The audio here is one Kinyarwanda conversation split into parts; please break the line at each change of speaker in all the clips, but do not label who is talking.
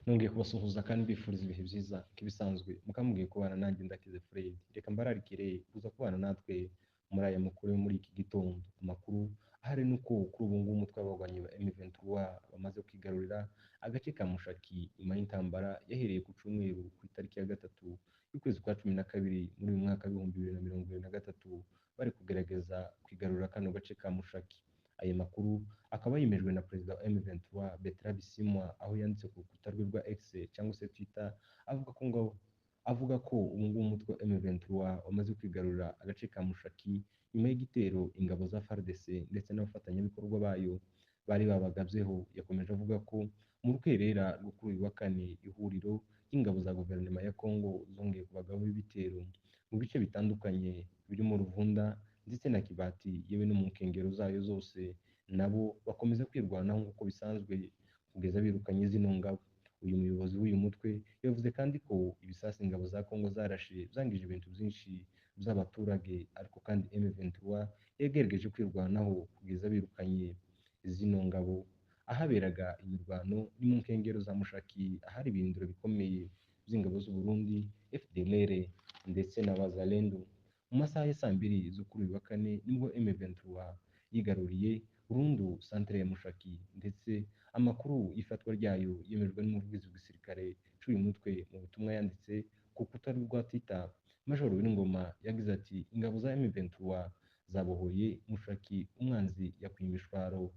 Nongeye kubasuhuza kandi mbifuriza ibihe byiza nk'ibisanzwe, mukaba kubana nanjye Ndakize Fred. Reka mbararikire kuza kubana natwe muri aya makuru yo muri iki gitondo. Amakuru ahari ni uko kuri ubu ngubu umutwe w'abagwanyi ba M23 bamaze kwigarurira agace ka Mushaki nyuma y'intambara yahereye ku cyumweru ku itariki ya 3 y'ukwezi kwa 12 muri uyu mwaka w'2023, bari kugerageza kwigarurira kano gace ka Mushaki. Aya makuru akaba yemejwe na Perezida wa M23 Bertrand Bisimwa, aho yanditse ku rukuta rwe rwa X cyangwa se Twitter avuga ko ubu ngubu umutwe wa M23 wamaze kwigarurira agace ka Mushaki nyuma y'igitero ingabo za FARDC ndetse n'abafatanyabikorwa bayo bari babagabyeho. Yakomeje avuga ko mu rukerera rwo kuri uyu wa kane ihuriro ry'ingabo za guverinoma ya Congo zongeye kubagabaho ibitero mu bice bitandukanye birimo Ruvunda ndetse na Kibati, yewe no mu nkengero zayo zose, nabo bakomeza kwirwanaho nk'uko bisanzwe kugeza birukanye zino ngabo. Uyu muyobozi w'uyu mutwe yavuze kandi ko ibisasu ingabo za Congo zarashe byangije ibintu byinshi by'abaturage, ariko kandi M23 yagerageje kwirwanaho kugeza birukanye zino ngabo. Ahaberaga imirwano ni mu nkengero za Mushaki, ahari ibirindiro bikomeye by'ingabo z'u Burundi, FDLR ndetse na Wazalendo. Mu masaha ya saa 2 zo kuri uyu wa kane nibwo M23 yigaruriye burundu santere ya Mushaki, ndetse amakuru y'ifatwa ryayo yemejwe n'umuvugizi w'igisirikare cy'uyu mutwe mu butumwa yanditse ku rukuta rwa Twitter. Major Wilingoma yagize ati: "Ingabo za M23 zabohoye Mushaki, umwanzi yakwiye imishwaro,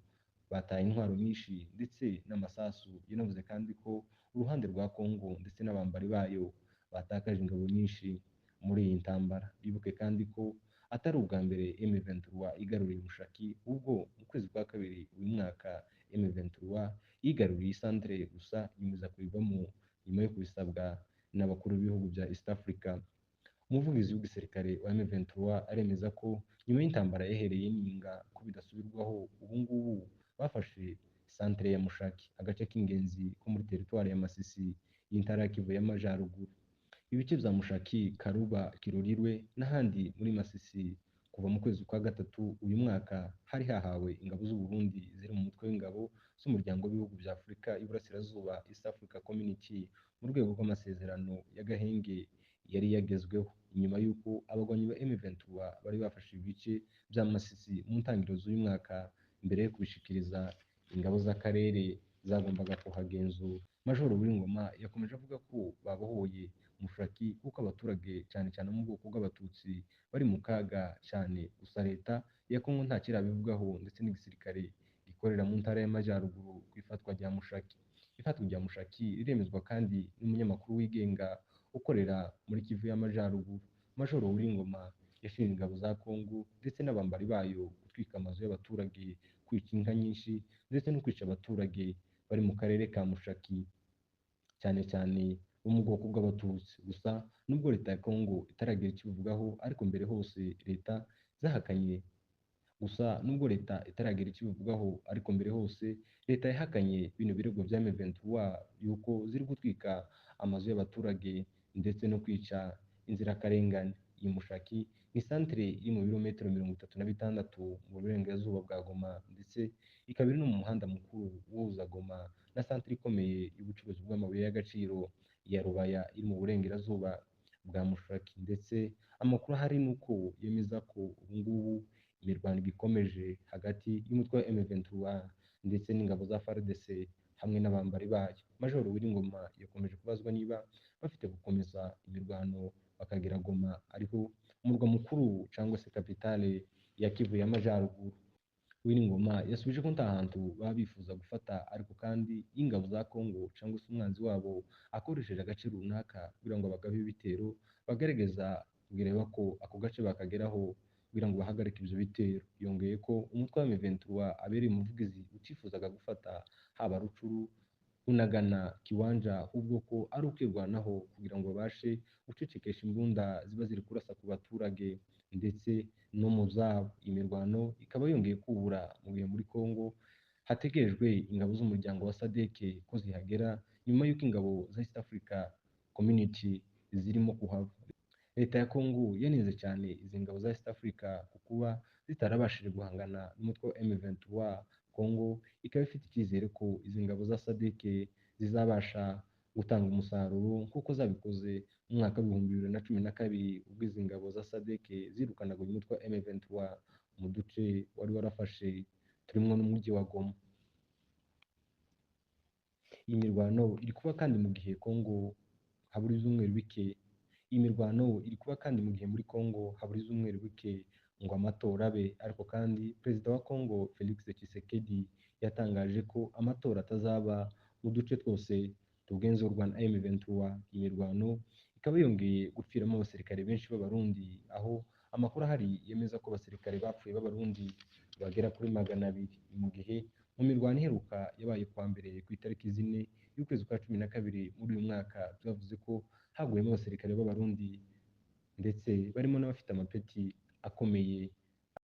bataye intwaro nyinshi ndetse n'amasasu." Yanavuze kandi ko uruhande rwa Congo ndetse n'abambari bayo batakaje ingabo nyinshi muri iyi ntambara. Bibuke kandi ko atari ubwa mbere M23 igaruriye Mushaki, ubwo mu kwezi kwa 2 uyu mwaka M23 yigaruriye isantere, gusa nyuma iza kuyivamo nyuma yo kubisabwa n'abakuru b'ibihugu bya East Africa. Umuvugizi w'igisirikare wa M23 aremeza ko nyuma y'intambara yahereye Ninga ko bidasubirwaho ubu ngubu bafashe santere ya Mushaki, agace k'ingenzi ko muri teritwari ya Masisi y'intara ya Kivu y'Amajyaruguru. Ibice bya Mushaki, Karuba, Kirorirwe n'ahandi muri Masisi kuva mu kwezi kwa 3 uyu mwaka hari hahawe ingabo z'u Burundi ziri mu mutwe w'ingabo z'umuryango w'ibihugu bya Afurika y'Iburasirazuba East Africa Community mu rwego rw'amasezerano y'agahenge yari yagezweho, nyuma y'uko abagwanyi ba M23 bari bafashe ibice bya Masisi mu ntangiriro z'uyu mwaka mbere yo kubishikiriza ingabo z'akarere zagombaga kuhagenzura. Major Wilingoma yakomeje avuga ko babohoye Mushaki kuko abaturage cyane cyane mu bwoko bw'Abatutsi bari mu kaga cyane, gusa leta ya Congo nta kirabivugaho ndetse n'igisirikare gikorera mu ntara y'Amajyaruguru ku ifatwa rya Mushaki. Ifatwa rya Mushaki riremezwa kandi n'umunyamakuru wigenga ukorera muri Kivu y'Amajyaruguru. Major Wilingoma yashinje ingabo za Congo ndetse n'abambari bayo gutwika amazu y'abaturage, kwica inka nyinshi ndetse no kwica abaturage bari mu karere ka Mushaki, cyane cyane bo mu bwoko bw'Abatutsi. Gusa nubwo leta ya Congo itaragira icyo ibivugaho, ariko mbere hose leta zahakanye gusa nubwo leta itaragira icyo ibivugaho, ariko mbere hose leta yahakanye bino birego bya M23 yuko ziri gutwika amazu y'abaturage ndetse no kwica inzirakarengane. Iyi Mushaki ni santere iri mu birometero 36 mu burengerazuba bwa Goma, ndetse ikaba iri no mu muhanda mukuru uhuza Goma na santere ikomeye y'ubucuruzi bw'amabuye y'agaciro ya Rubaya iri mu burengerazuba bwa Mushaki. Ndetse amakuru ahari ni uko yemeza ko ubu ngubu imirwano ikomeje hagati y'umutwe wa M23 ndetse n'ingabo za FARDC hamwe n'abambari bayo. Major Wilingoma yakomeje kubazwa niba bafite gukomeza imirwano bakagera Goma, ariho umurwa mukuru cyangwa se kapitale ya Kivu y'Amajyaruguru. Wilingoma yasubije ko nta hantu baba bifuza gufata, ariko kandi ingabo za Congo cyangwa se umwanzi wabo akoresheje agace runaka kugira ngo abagabe ibitero, bagerageza kureba ko ako gace bakageraho kugira ngo bahagarike ibyo bitero. Yongeye ko umutwe wa M23 abereye umuvugizi utifuzaga gufata haba Rucuru, Bunagana, Kiwanja, ahubwo ko ari ukwirwanaho kugira ngo babashe gucecekesha imbunda ziba ziri kurasa ku baturage ndetse no mu zabo. Imirwano ikaba yongeye kubura mu gihe muri Congo Hategerejwe ingabo z'umuryango wa SADC ko zihagera nyuma y'uko ingabo za East Africa Community zirimo kuhava. Leta ya Congo yanenze cyane izi ngabo za East Africa ku kuba zitarabashije guhangana n'umutwe wa M23. Congo ikaba ifite icyizere ko izi ngabo za SADC zizabasha gutanga umusaruro nk'uko zabikoze mu mwaka w'2012, ubwo izi ngabo za SADC zirukanaga uyu mutwe wa M23 mu duce wari warafashe turimo n'umujyi wa Goma. Iyi mirwano iri kuba kandi mu gihe Congo habura ibyumweru bike. Iyi mirwano iri kuba kandi mu gihe muri Congo habura ibyumweru bike ngo amatora abe, ariko kandi Perezida wa Congo Felix Tshisekedi yatangaje ko amatora atazaba mu duce twose tugenzurwa na M23. Imirwano ikaba yongeye gupfiramo abasirikare benshi b'Abarundi, aho amakuru ahari yemeza ko abasirikare bapfuye b'Abarundi bagera kuri 200, mu gihe mu mirwano iheruka yabaye kuwa mbere ku itariki 4 y'ukwezi kwa 12 muri uyu mwaka, byavuze ko haguyemo abasirikare b'Abarundi ndetse barimo n'abafite amapeti akomeye.